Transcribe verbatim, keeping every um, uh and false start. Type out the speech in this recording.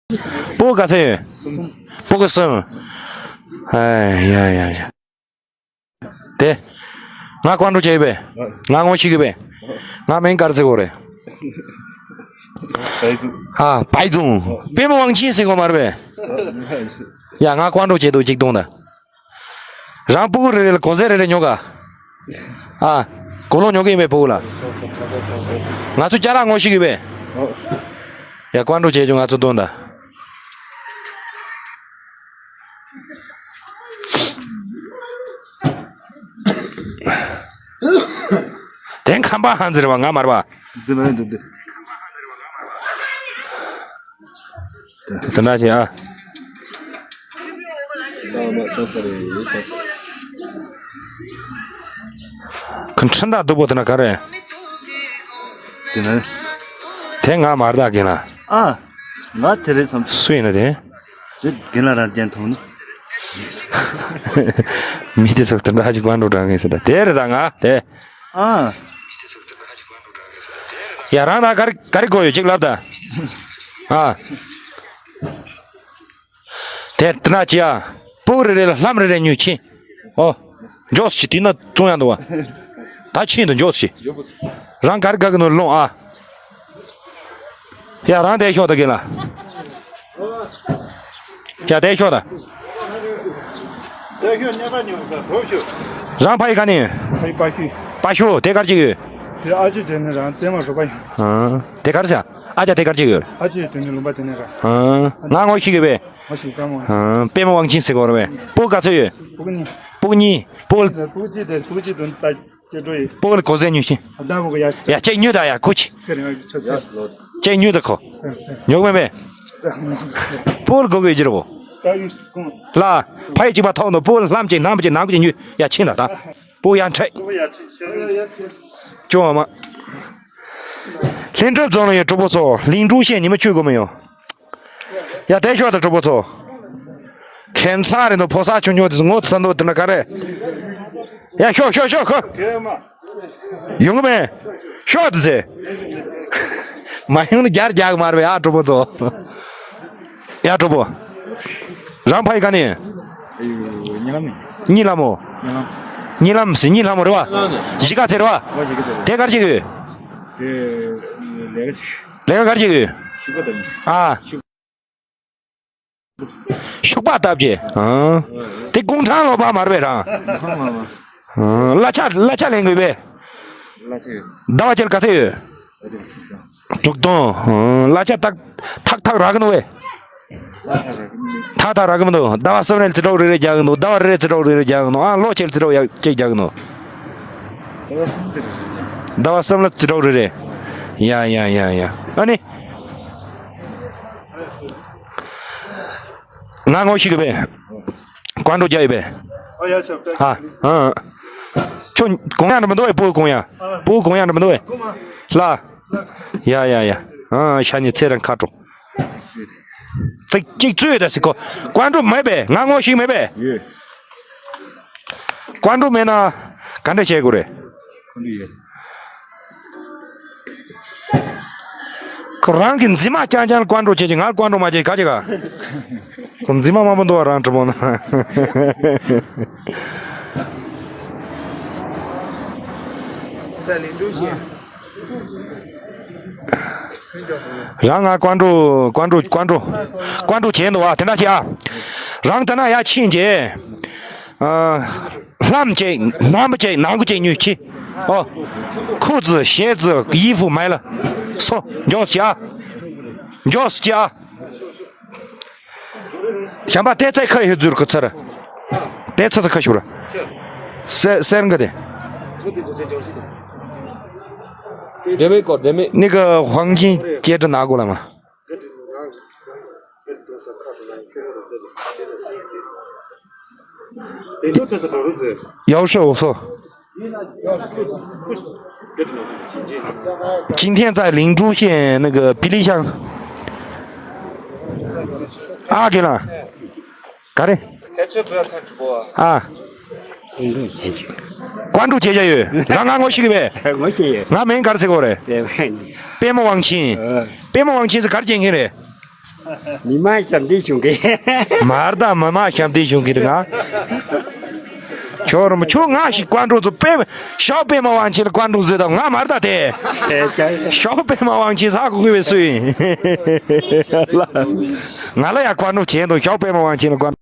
སྤུ་གུ་ག་ཚོད་ཡོད། སྤུ་གུ་གསུམ། ཨ་ཡ་ཡ་ཡ། དེ། ང་ཀོན་ཀྲོ་བྱས་ཡོད་པས། ང་ངོ་ཤེས་ཀྱི་པས། ང་མིང་ག་རེ་ཟེར་དགོས་རེད། ཨ་པའི་ཙུང་། པད་མ་དབང་ཆེན་ཟེར་དགོས་མ་རེད་པས། ཡ་ང་ཀོན་ཀྲོ་བྱས་འདུག་གཅིག་སྟོང་དང་། རང་སྤུ་གུ་རེ་རེ་ལ་གོ་ཟས་རེ་རེ་ཉོ་ག་ཨ། གོ་ལོང་ཉོ་གི་ཡིན་པས་སྤུ་གུ་ལ། ང་ཚོ་ཅ་ལག་ངོ་ཤེས་ཀྱི་པས། ཡ་ཀོན་ཀྲོ་བྱས་བྱུང་ང་ཚོ་སྟོན་ད། དེ་ཁམས་པ་ཧང་ཟེར་བ་ང་མར་བ། འདི་ན་འདི་འདི། དེ་འདྲ་བྱེད་ཨ། ཁོ་ཁྲིན་ཏ་སྡུག་པོ་དེ་ན་ག་རེ། དེ་ན། དེ་ང་མར་ད་གིན་ལ། ཨ། ང་དེ་རེད་བསམ། སུ་ཡིན་ན་དེ། དེ་རྒན་ལགས་རང་རྒྱན་མཐོང་ནི། མི་དེ་ཚོ་དེ་འདྲ་ཅིག་ཀོན་ཀྲོ་དྲག་ངེས་ཟེར་ད་དེ་རེད་ད་ང་དེ། ཨ། ཡ་རང་ད་ག་རེ་ག་རེ་དགོས་ཡོད་ཅིག་ལབ་ད། ཨ། དེ་དེ་འདྲ་ཅི་ཡ། སྤུ་གུ་རེ་རེ་ལ་ལྷམ་རེ་རེ་ཉོས་ཕྱིན། ཨོ། མགྱོགས་སུ་ཕྱིན་དེ་ན་བཙོང་ཡ་འདུག་བ། ད་ཕྱིན་དང་མགྱོགས་སུ་ཕྱིན། རང་ག་རེ་དགའ་གི་ནོ་ལོངས་ཨ། ཡ་རང་དེ་ཤོག་ད་གིན་ལ། ཡ་དེ་ཤོག་ད། དེ་ཤོག་ཉེ་པ་ཉོ་ས་དོ་ཤོག་རང་ཕ་ཡི་ག་ནས་ཡོད། ཕ་ཡི་པ་ཤུ། པ་ཤུ་དེ་གར་ཅིག་ཡོད། དེ་ཨ་ཅེ་དེ་ནི་རང་བཙན་མ་རུ་པ་ཡིན། ཨ། དེ་གར་ཤ། ཨ་ཅག་དེ་གར་ཅིག་ཡོད། ཨ་ཅེ་དེ་ནི་ལུང་པ་དེ་ནས་ར། ཨ། ང་ངོ་ཤེས་གི་བས། ང་ཤེས་ཀ་མོ། ཨ། པད་མ་དབང་ཆེན་ཟེར་གོ་ར་བས། སྤུ་གུ་ག་ཚོད་ཡོད། སྤུ་གུ་གཉིས། སྤུ་གུ་གཉིས། སྤུ་གུ། སྤུ་གུ་གཅིག་དེ་སྤུ་གུ་གཅིག་དོན་ལྟ། སྤུ་གུ་ལ་གོ་ཟས་ཉོས་ཤིང་། ཡ་གཅིག་ཉོས་ད་ཡ་ཁུ་ཆི། གཅིག་ཉོས་ད་ཁོ། ཉོ་གི་མེད་པས། སྤུ་གུ་ལ་དགོས་ཀྱི་ཡོད་ཀྱི་རེད་བོ། ལ། ཕ་ཡི་གཅིག་པ་ཐོག་ནོ་སྤུ་གུ་ལ་ལྷམ་གཅིག་ནམ་གཅིག་ནང་གཅིག་ཉོས་ཡ་ཕྱིན་ད་ད། སྤུ་གུ་ཡ་འཕྲད། ཅོ་མ། ལྷུན་གྲུབ་རྫོང་ལ་ཡོད་གྲོགས་པོ་ཚོ་ལིང་ཀྲུའུ་ཞན་ཉི་མ་ཆུ་དགོས་མི་ཡོང་། ཡ་དེ་ཤོག་དང་གྲོགས་པོ་ཚོ། ཁྱད་མཚར་རེད་འདུག་ཕོ་གསར་ཆུང་ཆུང་དེ་ཚོ་ངོ་ཚ་འདུག་དེ་ན་ག་རེ། ཡ་ཤོག་ཤོག་ཤོག་ཁོ། ཡོང་གི་མེད། ཤོག་དེ་ཚེ། མ་ཡོང་ན་རྒྱར་རྒྱག་གི་མ་རེད་པས་ཨ་གྲོགས་པོ་ཚོ། ཡ་གྲོགས་པོ། རང་ཕ་ཡི་ག་ནས། གཉིས་ལམ་ནས། གཉིས་ལམ་མོ། གཉིས་ལམ་ཟེར་གཉིས་ལམ་མོ་རེད་བ། གཞིས་ཀ་རྩེ་རེད་བ། དེ་གར་ཅིག་ཡོད། ལས་ཀ་གར་ཅིག་ཡོད། ཨ། ཤུག་པ་བཏབ་ཀྱི། ཨ། དེ་ཀུང་ཁྲང་ལོ་པ་མ་རེད་པས་རང་། ཨ། གླ་ཆ་གླ་ཆ་ལེན་དགོས་པས། ཟླ་བ་གཅིག་ག་ཚད་ཡོད། དྲུག་སྟོང་། ཨ། གླ་ཆ་ཐག་ཐག་ཐག་རག་གི་འདུག་བས། ཐག་ཐག་རག་གི་མི་འདུག་ཟླ་བ་གསུམ་རེར་རྩིས་སྤྲོད་རེ་རེ་རྒྱག་གི་འདུག་ཟླ་བ་རེ་རེ་རྩིས་སྤྲོད་རེ་རེ་རྒྱག་གི་འདུག་ཨ་ལོ་ཕྱེད་རྩིས་སྤྲོད་ཡག་གཅིག་རྒྱག་གི་འདུག་ཟླ་བ་གསུམ་ལ་རྩིས་སྤྲོད་རེ་རེ། ཡ་ཡ་ཡ་ཡ། ཨ་ནི། ང་ངོ་ཤེས་གི་པས། ཀོན་ཀྲོ་རྒྱག་ཡོད་པས། ཨ་ཡ་ཆབ་ཀ་ཨ་ཨ། ཁྱོད་གོང་ཡང་འགྲོ་མི་འདུག་བས་སྤུ་གུ་གོང་ཡང་། སྤུ་གུ་གོང་ཡང་འགྲོ་མི་འདུག་བས། ལ། ཡ་ཡ་ཡ། ཨ་ཤ་ཉེ་ཚེ་རང་ཁ་དྲོ། ཚིག་གཅིག་བཙུད་ད་ཟིག་གོ། ཀོན་ཀྲོ་མེད་པས་ང་ངོ་ཤེས་མེད་པས། ཡོད། ཀོན་ཀྲོ་མེད་ན་ག་འདྲ་བྱེད་དགོས་རེད། ཀོན་ཀྲོ་ཡོད། ཁོ་རང་གི་མཛེས་མ་རྐྱང་རྐྱང་ལ་ཀོན་ཀྲོ་བྱེད་ཀྱི་ང་ཀོན་ཀྲོ་མ་བྱེད་ག་ཅི་ག་ཁོ་མཛེས་མ་མང་པོ་འདུག་བ་རང་གྲུ་མོ་ན། རང་ང་ཀོན་ཀྲོ་ཀོན་ཀྲོ་ཀོན་ཀྲོ་ཀོན་ཀྲོ་བྱས་འདུག་བ་དེ་འདྲ་བྱེད་ཨ། རང་ད་ན་ཡ་ཕྱིན་རྗེས། ཨ། ལྷམ་གཅིག་ནམ་གཅིག་ནང་ཁུ་གཅིག་ཉོས་ཁྱི། ཨོ། ཁུ་ཙི་ཞེ་ཙི་ཡི་ཧྥུ་མའི་ལ། སོ། མགྱོགས་ཅི་ཨ། མགྱོགས་ཅི་ཨ། ཞམ་པ་ཏེ་ཚེ་ཁ་ཡོད་ཟུར་ཁུ་ཚར། ཏེ་ཚེ་ཚེ་ཁ་ཤུར། སེ་སེར་འགའ་དེ། 那个黄金戒指拿过来嘛。 要是我说，今天在灵珠县那个比例乡，啊，对了， ག་རེ། 开车不要看直播啊。 ཨ། ཀོན་ཀྲོ་བྱེད་བྱ་ཡོད། རང་ང་ངོ་ཤེས་ཀྱི་མེད། ངོ་ཤེས་ཡོད། ང་མིང་ག་རེ་ཟེར་དགོས་རེད། པད་མ་དབང་ཆེན། ཨ། པད་མ་དབང་ཆེན་ཟེར་ག་རེ་བྱེད་མཁན་རེད། མི་མང་ཞབས་འདེགས་ཞུ་གི། མར་ད་མི་མང་ཞབས་འདེགས་ཞུ་གི་རེད་ང་། ཁྱོད་རང་ཁྱོད་ང་ཞིག་བཀའ་འགྲོ་ཚོ་པད་ཞའོ་པད་མ་དབང་ཆེན་ལ་བཀའ་འགྲོ་བཟོས་དང་ང་མར་ད་དེ། ཞའོ་པད་མ་དབང་ཆེན་ས་གོ་གི་བས་སུ་ཡིན། ང་ལ་ཡ་བཀའ་འགྲོ་བྱས་འདུག་ཞའོ་པད་མ་དབང་ཆེན་ལ་བཀའ།